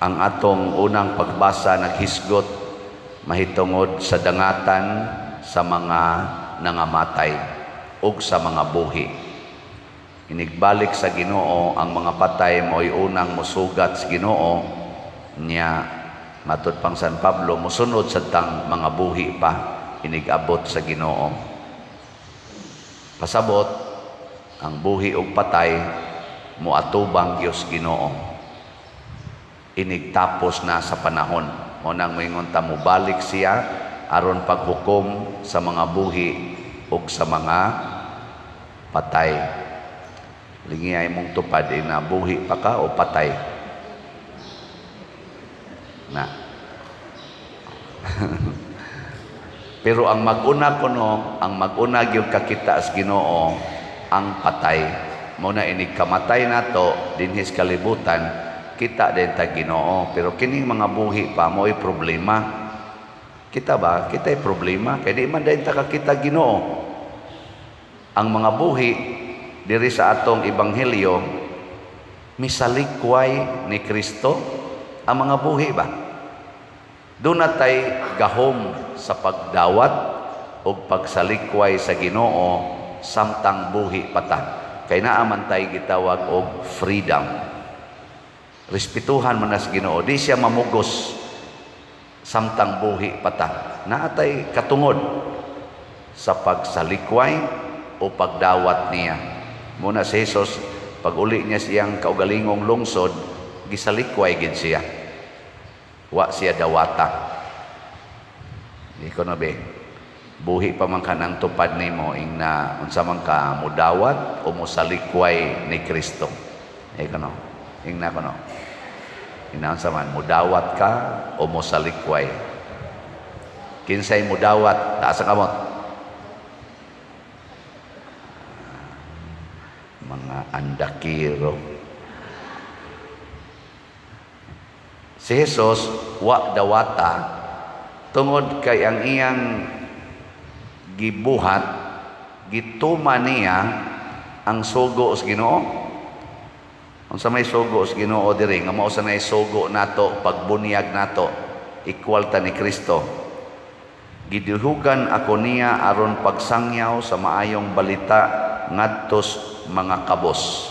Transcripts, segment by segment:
Ang atong unang pagbasa naghisgot mahitungod sa dangatan sa mga nangamatay ug sa mga buhi. Inigbalik sa Ginoo, ang mga patay mo'y unang musugat sa Ginoo niya. Matud pang San Pablo, mosunod sa tang mga buhi pa inigabot sa Ginoo. Pasabot, ang buhi ug patay moatubang Dios Ginoo. Inigtapos na sa panahon. Mao nang moingon ta, mobalik siya aron paghukom sa mga buhi ug sa mga patay. Lingi mong tupad na buhi pa ka o patay na. Pero ang mag-una kuno, ang mag-una gyud kakita sa Ginoo, ang patay. Mao na inig kamatay nato dinhi sa kalibutan, kita din ta Ginoo. Pero kining mga buhi pa, mo'y problema. Kita ba? Kita'y problema. Kay di man dayon ta kakita Ginoo. Ang mga buhi diri sa atong ebanghelyo, misalikway ni Kristo ang mga buhi ba? Doon na tay gahom sa pagdawat o pagsalikway sa Ginoo samtang buhi pa ta. Kay naa man tay gitawag og freedom. Respetuhan man na sa Ginoo, di siya mamugos samtang buhi pa ta. Naa tay katungod sa pagsalikway o pagdawat niya. Mao na si Jesus, pag uli niya siyang kaugalingong lungsod, gisalikway gid siya. Wa siya dawata. Di ko na be. Buhi pa man ka ng tupad nimo, ing na unsa man ka, mudawat o mosalikway ni Kristo? Eh kono. Ing na kono. Ing na unsa man, mudawat ka o mosalikway? Kinsay mudawat, taas ang kamot. Mga andakiro. Si Jesus wa dawata tungod kay ang iyang gibuhat, gituma niya ang sugo sa Ginoo. Unsa may sugo sa Ginoo diri nga mao sa nay sugo nato pagbunyag nato, equal ta ni Kristo? Gidihugan ako niya aron pagsangyaw sa maayong balita ngadtos mga kabos.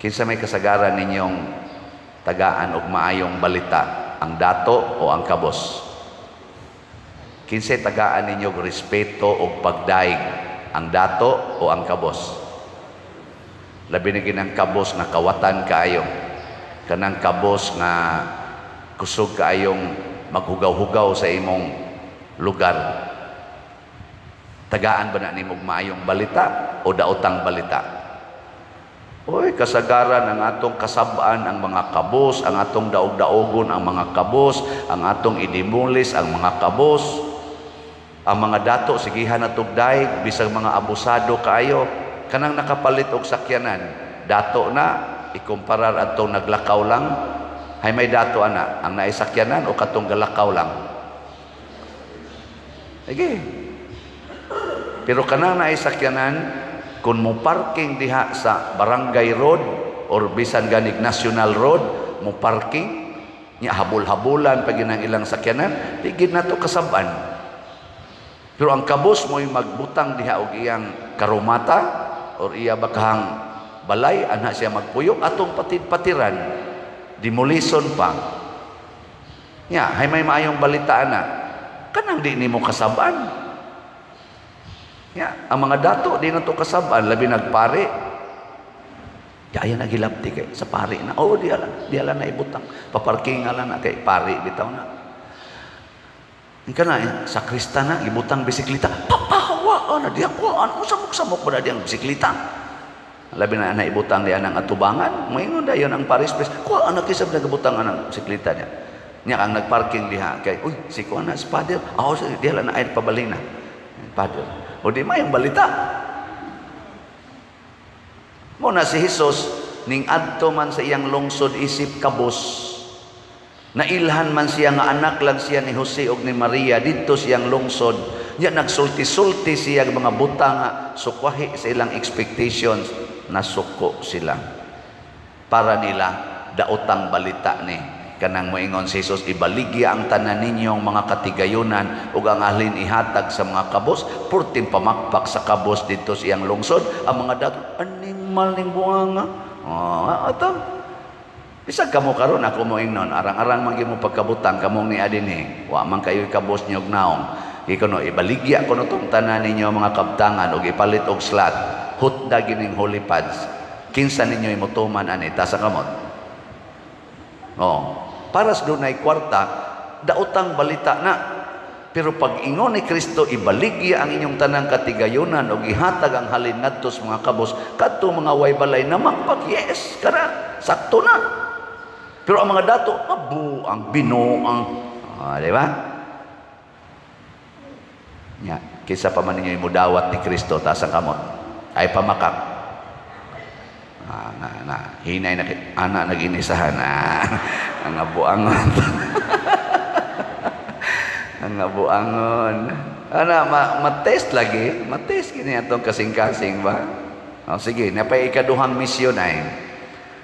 Kinsa may kasagaran ninyong tagaan og maayong balita, ang dato o ang kabos? Kinsay tagaan ninyo og respeto og pagdaig, ang dato o ang kabos? Labi na ginang kabos nga kawatan kaayo. Kanang kabos nga kusog kaayong maghugaw-hugaw sa imong lugar. Tagaan ba na nimo og maayong balita o daotang balita? Oy, kasagaran ang atong kasabaan ang mga kabos, ang atong daog-daogon ang mga kabos, ang atong idimulis ang mga kabos. Ang mga dato sigihan na daig bisag mga abusado kaayo. Kanang nakapalit og sakyanan, dato na ikumparar atong naglakaw lang. Hay may dato ana, ang naisakyanan o katong galakaw lang? Sige. Pero kanang naisakyanan, kung mo parking diha sa barangay road or bisan ganig national road, mo parking nya habol-habulan pag ang ilang sakyanan, di gid nato kasab-an. Pero ang kabos mo'y magbutang diha og iyang karumata or iya bakahang balay, anha siya magpuyok, atong patid-patiran, demolition pa. Nya, hay may maayong balita ana, kanang di nimo kasab-an. Ya, ang mga dato di na to kasab-an, labi nagpari. Kaya nagilabti kay sa pari na. Oh, di ala na ibutang. Paparking ala na kay pari bitaw na. Ika na, eh, sa krista na, ibutang bisikleta. Papahawa, na diya ko, ano, samok-samok ba na diyang bisikleta? Labi na na ibutang diya ng atubangan. Maingon dayon ang paris press. Kuha, ano kisab nagabutang anang bisikleta niya. Niya ang nagparking diha kay, uy, si kuha na, si father. Ako, diha lang na ay pabalina. Father. O di mayong balita. Mao na si Jesus ning adto man sa iyang lungsod isip kabos. Nailhan man siya nga anak lang siya ni Jose og ni Maria didto siyang lungsod. Nya nagsulti-sulti siya mga butang nga sukwahi sa ilang expectations, nasuko sila. Para nila daotang balita ni. Kanang moingon si Jesus, "Ibaligya ang tanan ninyong mga katigayunan ug ang halin ihatag sa mga kabos." Purting pamakpak sa kabos didto sa iyang lungsod. Ang mga dato, "Animal ning buanga." Oh, ato. Bisag kamo karon, ako moingnon, arang-arang man gyud mo pagkabutang kamong ni dinhi. Wa man kayo kabos niyog naong. Ikono ibaligya kuno tong tanan ninyo mga kabtangan ug ipalit og slot. Hotdog gining holy pads. Kinsa ninyo imutuman ani? Taas ang kamot. Oh, para sa dunay kwarta, daotang balita na. Pero pag ingon ni Kristo, "Ibaligya ang inyong tanang katigayunan ug ihatag ang halin ngadto sa mga kabos," kadto mga way balay namakpak, "Yes, kara, sakto na." Pero ang mga dato, "Mabuang, binuang." Ah, di ba? Nya, kinsa pa man ninyo mudawat ni Kristo, taas ang kamot. Ay pamakak. Ah, na, na, hinay na, ana nag-inisahan. Ah, ang abuangon. Ang abuangon. Ana, ma-test lagi. Ma-test kini atong kasing-kasing ba? Oh, sige, napay ikaduhang misyon ay.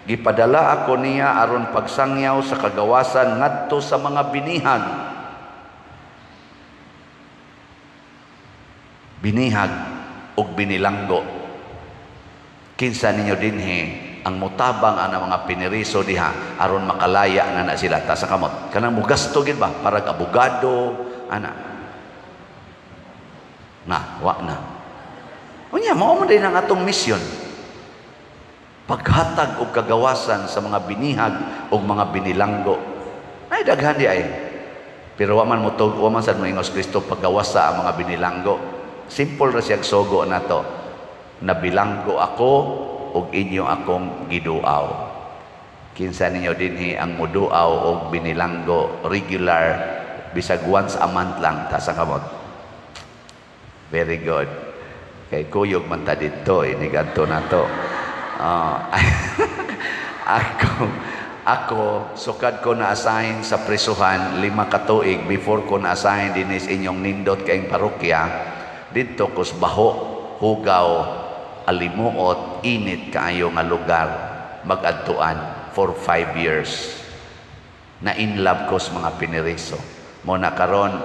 Gipadala ako niya aron pagsangyaw sa kagawasan ngadto sa mga binihag. Binihag ug binilanggo. Kinsa ninyo dinhi ang mutabang ang mga piniriso diha aron makalaya na na sila? Taas ang kamot. Kanang mugasto gid ba para abogado ana na wa na. Unya mao man din ang atong misyon, paghatag og kagawasan sa mga binihag ug mga binilanggo. Ay daghan di ay, pero wa man mo wa man sad moingos Kristo paggawasa ang mga binilanggo. Simple ra siyang sugo nato: "Nabilanggo ako ug inyo akong giduaw." Kinsa ninyo dinhi ang muduaw og binilanggo regular, bisag once a month lang? Taas ang kamot. Very good. Kay kuyog man ta didto, inig adto nato. Ako sukad ko na-assign sa prisuhan 5 ka tuig before ko na-assign dinhi sa inyong nindot kayong parokya, didto kos baho, hugaw, alimuot, init kaayo nga lugar magadtuan for 5 years. Na in love ko sa mga piniriso. Mo na karon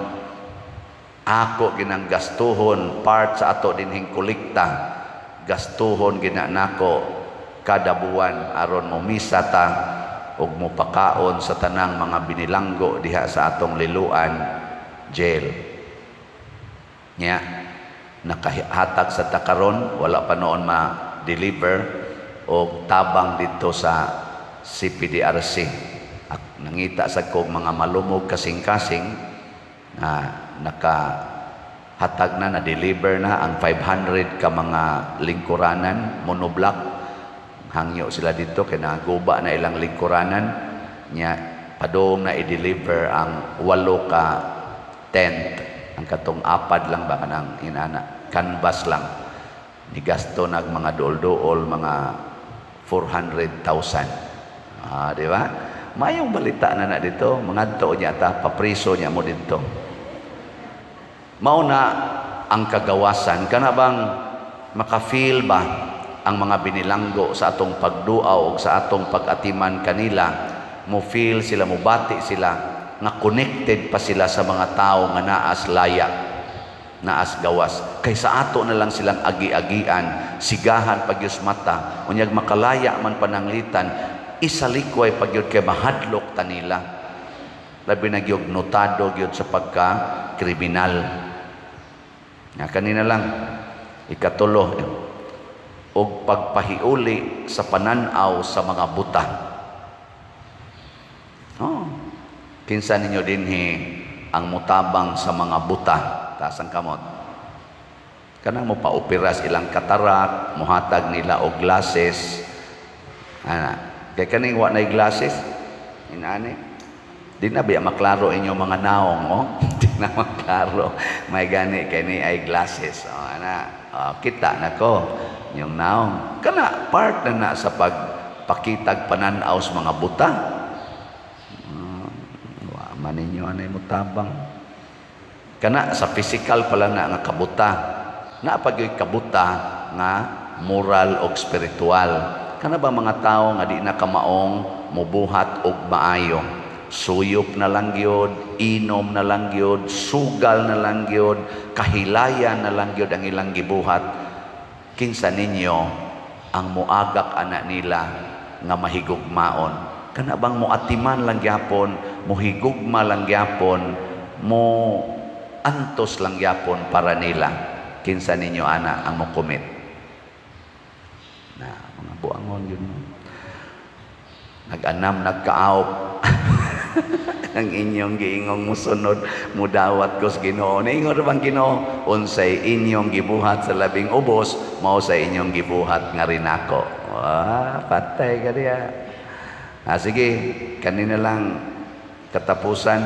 ako ginang gastuhon part sa ato dinhing kolekta, gastuhon gina nako kada buwan aron mo misa ta ug mopakaon sa tanang mga binilanggo diha sa atong Liloan Jail. Nya nakahatag sa takaron, wala pa noon ma-deliver og tabang dito sa CPDRC. Nangita sa ko mga malumog kasing-kasing na nakahatag na, na-deliver na ang 500 ka mga lingkuranan, monoblock. Hangyo sila dito kay naguba na ilang lingkuranan. Nya padung na i-deliver ang walo ka tent, ang katong apad lang ba, kanang inana, canvas lang. Nigasto nag mga duol-duol, mga 400,000. Ah, di ba? Mayong balita na na dito, mangadto niya ta, papriso niya mo dito. Mao na ang kagawasan, kana bang maka-feel ba ang mga binilanggo sa atong pagduaw o sa atong pag-atiman kanila, mo feel sila, mo bati sila nga connected pa sila sa mga tao nga naas laya, naas gawas? Kay sa ato na lang silang agi-agian, sigahan pagyus mata, unyag makalaya man pananglitan, isalikway pagyud kay mahadlok ta nila. Labi na gyud notado gyud sa pagka kriminal. Nga kanina lang, ikatulo, og pagpahiuli sa pananaw sa mga buta. Oh. Kinsa ninyo dinhi ang mutabang sa mga buta? Taas ang kamot. Kanang mo paoperas ilang katarak, muhatag nila og glasses. Ana, kay kaning wa nay glasses, inani. Di na biya maklaro inyo mga naong, oh. Di na maklaro. May gani kay ni ay glasses. Oh, ana, oh, kita na ko yung naong. Kana part na na sa pagpakitag pananaw sa mga buta. Wa man ninyo anay mutabang. Kana sa physical pala na nga kabuta. Naa pa gyud kabuta nga moral og spiritual. Kana ba mga tao nga di na kamaong mubuhat og maayo? Suyop na lang gyud, inom na lang gyud, sugal na lang gyud, kahilayan na lang gyud ang ilang gibuhat. Kinsa ninyo ang muagak ana nila nga mahigugmaon? Kana bang muatiman lang gyapon, muhigugma lang gyapon, mo antos lang gyapon para nila? Kinsa ninyo ana ang mo-commit? Na mga buangon yun, no? Nag-anam, nagkaawp ang inyong giingong musunod, mudawat ko sa Ginoo. Niingon ra bang Ginoo, unsay inyong gibuhat sa labing ubos, mao sa inyong gibuhat nga rinako. Wah, patay ka diya. Ah, sige, kanina lang katapusan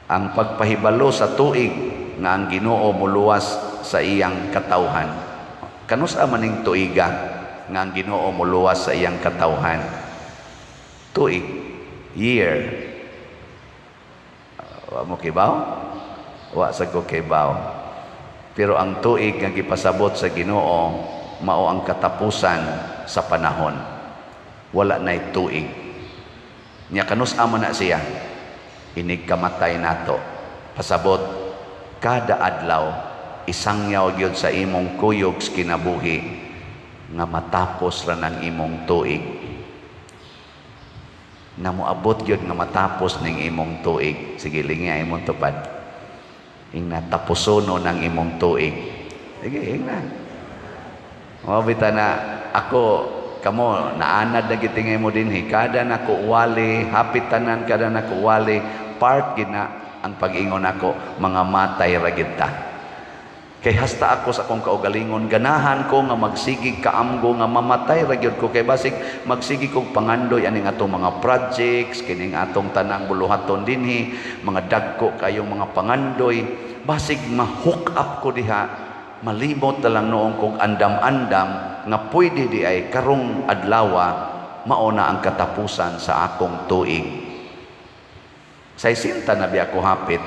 ang pagpahibalo sa tuig nga ang Ginoo muluwas sa iyang katawhan. Kanusa maning tuiga nga ang Ginoo muluwas sa iyang katawhan? Tuig, year. Wa mo kibaw? Wa sa ko kibaw. Pero ang tuig nga gipasabot sa Ginoo mao ang katapusan sa panahon. Wala na'y tuig. Nya kanus-a man na siya? Inig kamatay nato. Pasabot, kada adlaw isangyaw gyud sa imong kuyog sa kinabuhi nga matapos ra ng imong tuig, na moabot gyud nga matapos ning imong tuig. Sige, lingi imong tupad. Ingna, tapusono ng imong tuig. Sige, ingna. Mao bita na ako kamo naanad na gitingay mo dinhi, kada nako wali hapit tanan, kada nako wali part gid na ang pag-ingon nako, mga matay ra gid ta. Kay hasta ako sa akong kaugalingon, ganahan ko nga magsigig kaamgo nga mamatay ra gyud ko, kay basig magsigi kog pangandoy aning atong mga projects, kining atong tanang buluhaton dinhi, mga dagko kayong mga pangandoy, basig ma-hook up ko diha, malimot na lang noong kog andam-andam nga pwede di ay karong adlawa mao na ang katapusan sa akong tuig. Sa isinta na biya ko hapit,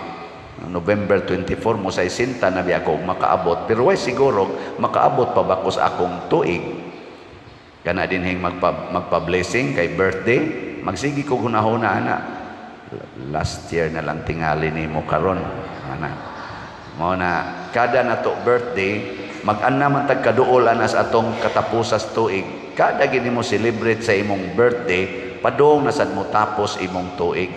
November 24 mo sa isinta na biya ako makaabot, pero way siguro makaabot pa ba ko sa akong tuig. Kana dinhing magpa-blessing kay birthday, magsigi ko hunahuna ana, last year na lang tingali nimo karon ana. Mao na kada nato birthday, mag-ana man tag kaduol ana sa atong katapusas tuig. Kada gini mo celebrate sa imong birthday, padung na sad mo tapos imong tuig.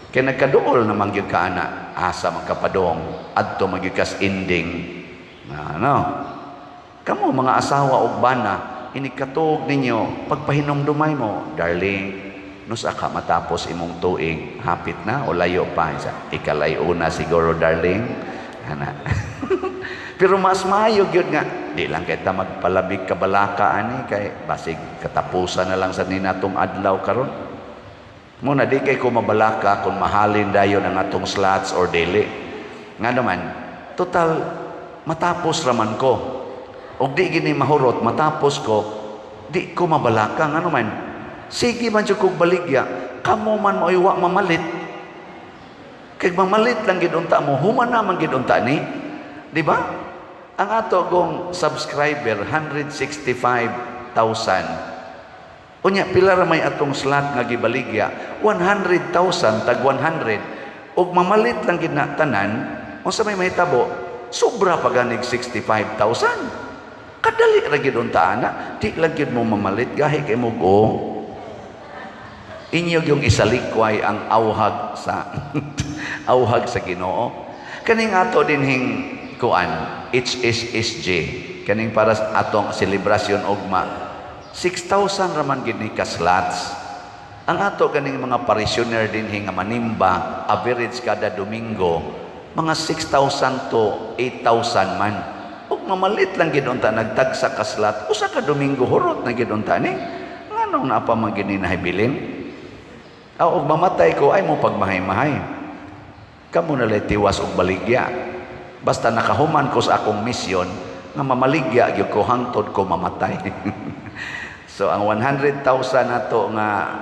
Kay nagkaduol naman gyud ka ana, asa man kapadong, adto man gyud kas ending. Ano? Kamo mga asawa ug bana, inikatuog ninyo, pagpahinumdumay mo, "Darling, nusa ka matapos imong tuig? Hapit na o layo pa?" Isa, "Ikalay una siguro, darling." Ana. Pero mas maayo gyud nga di lang kay ta magpalabig kabalaka ani, kay basig katapusan na lang sa ninatong adlaw karon. Mo na di kay ko mabalaka kung mahalin dayon ang atong slots or dili. Nga naman, total matapos raman ko. Og di gini mahurot matapos ko, di ko mabalaka, nga naman. Sige man jud kog baligya, kamo man mo wa mamalit. Kay mamalit lang gid unta mo, human na man gid unta ni. Di ba? Ang ato gong subscriber, 165,000. Unya pila ra may atong slot nga gibaligya? 100,000 tag 100. Ug mamalit lang gid na tanan, unsa may mahitabo? Sobra pa ganig 65,000. Kadali ra gid unta ana, di lang gid mo mamalit, gahi kay mo go. Inyo yung isalikway ang auhag sa Ginoo. Kaning ato dinhing kuan, HSSG, kaning para sa atong selebrasyon ugma, 6,000 raman gid ni ka slots. Ang ato kaning mga parishioner dinhi nga manimba, average kada Domingo, mga 6,000 to 8,000 man. Ug mamalit lang gid unta nagtagsa ka slot, usa ka Domingo hurot na gid unta ni. Nganong naa pa man gid ni nahibilin? Aw, og mamatay ko ay mo pagmahay-mahay. Kamo na lay tiwas og baligya. Basta nakahuman ko sa akong misyon nga mamaligya gyud ko hangtod ko mamatay. So ang 100,000 nato nga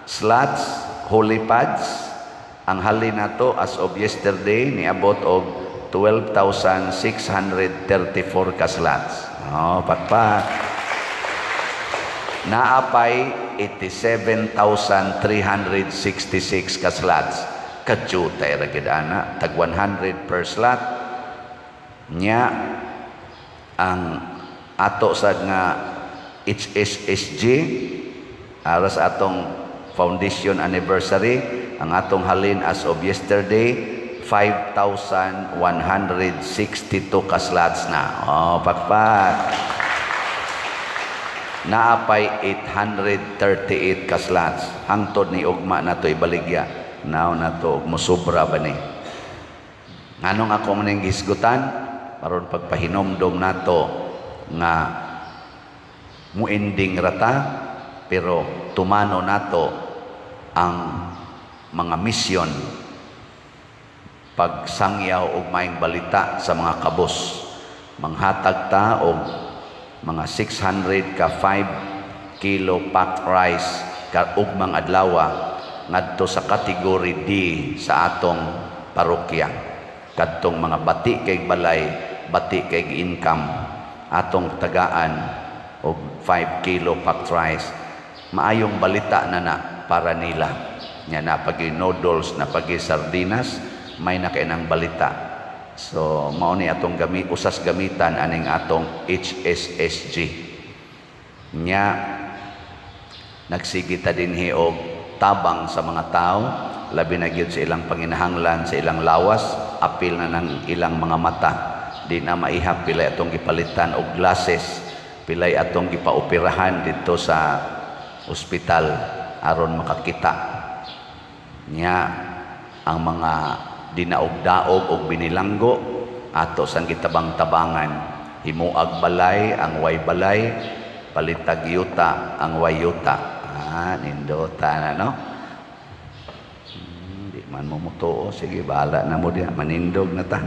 slots, holy pads, ang hali nato as of yesterday niabot og 12,634 ka slots. Oh, pakpak. Naa pay 87,366 ka slots. Kadyutay ra gid ana, tag 100 per slot. Nya ang ato sad nga HSSG aras atong foundation anniversary, ang atong halin as of yesterday, 5,162 ka slots na. Oh, pakpak. Naa pay 838 ka slots. Hangtod ni ugma na to ibaligya. Now na to musobra ba ni. Nganong ako maning gisgutan? Aron pagpahinomdom nato nga muending rata, pero tumano nato ang mga misyon, pagsangyaw og maayong balita sa mga kabus. Manghatag ta og mga 600 ka 5 kilo packed rice ka ugmang adlaw ngadto sa category D sa atong parokya, kadtong mga bati kay balay, bati kay income, atong tagaan og 5 kilo packed rice. Maayong balita na na para nila nya na pagi noodles, na pagi sardinas, may na kay nang balita. So mao ni atong gamit, usas gamitan aning atong HSSG. Nya nagsige ta dinhi og tabang sa mga tao, labi na gyud sa ilang panginahanglan sa ilang lawas, apil na ng ilang mga mata. Di na maihap pilay atong gipalitan og glasses, pilay atong gipaoperahan didto sa ospital aron makakita. Nya ang mga dinaog-daog og binilanggo, ato sang gitabang-tabangan, himuag balay ang way balay, palitag yuta ang way yuta. Ah, nindota na, no? Di man mo mutuo, sige, bahala na mo diha, manindog na ta.